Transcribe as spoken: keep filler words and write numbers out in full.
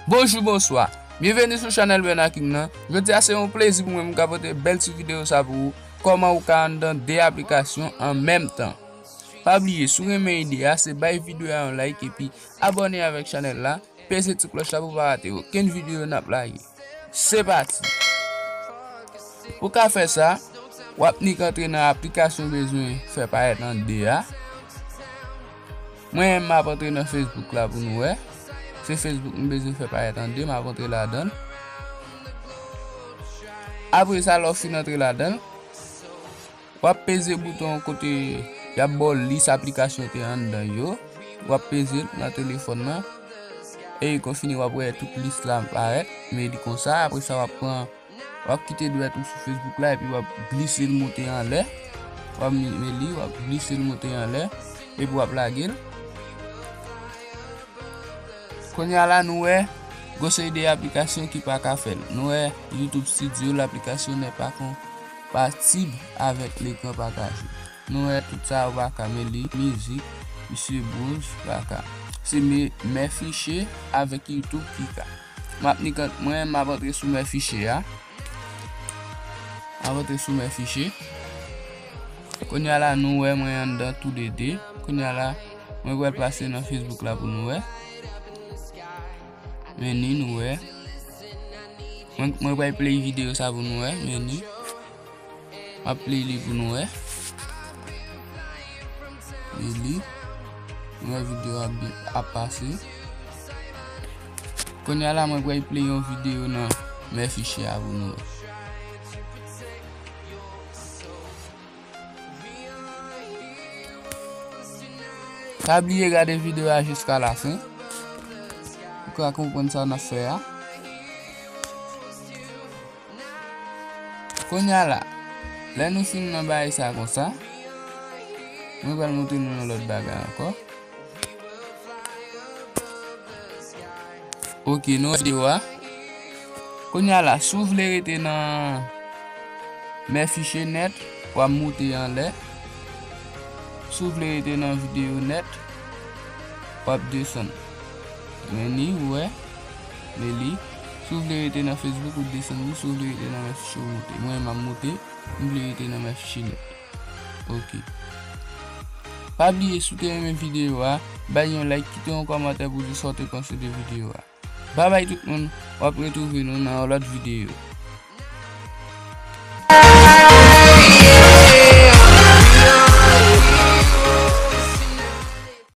Bonjou, bonswa. Byenveni sou chanèl Bernard King nan. Jodi a se yon plezi pou mwen pou m ka pote bèl ti videyo sa pou ou. Kòman ou ka anndan de aplikasyon an menm tan. Pa bliye, si w renmen ide a, se bay videyo a yon like epi abòne avèk chanèl la. Peze ti klòch la pou w pa rate okenn videyo n ap lage. Se pati! Pou w ka fè sa, w ap nik antre nan aplikasyon w bezwen fè parèt an de a. Mwen menm m ap antre nan Facebook la pou nou wè. Se Facebook m bezwen fè parèt an de, m ap antre ladan l. Apre sa, lè w fin antre ladan l, w ap peze bouton kote y ap ba w lis aplikasyon ki anndan yo. W ap peze l nan telefòn nan. E kon fini, w ap wè tout lis la parèt. Men li konsa, apre sa, w ap pran W ap kite dwèt ou sou Facebook la epi w ap glise l monte anlè. W ap men li, w ap glise l monte anlè epi w ap lage l. Kounye a la, nou wè gwo seri de aplikasyon ki pa ka fè l. Nou wè YouTube Studio, l'application n'est pas compatible avec l'écran partagé. Nou wè tout sa yo pa ka, men li, mizik, misye Bruce pa ka. Se men, men fichye avèk YouTube ki ka. M ap nik ant mwen, m ap antre sou men fichye a. M ap antre sou men fichye. Kounye a la, nou wè mwen anndan toulede. Kounye a la, mwen pral pase nan Facebook la pou nou wè. Men ni, nou wè. Mwen, mwen pral play videyo sa pou nou wè. Men ni. M ap play li pou nou wè. Li li. Nou wè videyo ap, ap pase. Kounye a la, mwen pral play yon videyo nan men fichye a pou nou wè. Pa bliye gade videyo a jiska lafen. Pou ka konprann sa n ap fè a. Kounye a la, lè nou fin nan bagay sa konsa, mwen pral montre nou yon lòt bagay ankò. Ok, nou wè videyo a. Kounye a la, si w vle rete nan men fichye nèt, w ap moute anlè. Si w vle rete nan videyo nèt, w ap desann. Men ni, ou wè, men li. Si w vle rete nan Facebook, ou desann li. Si w vle rete nan men fichye, ou moute. Mwen, m ap moute. M vle rete nan men fichye nèt. Ok. Pa bliye, si w te renmen videyo a, bay yon like, kite yon kòmantè pou di sa w te panse de videyo a. Babay tout moun, w ap retwouve nou nan yon lòt videyo.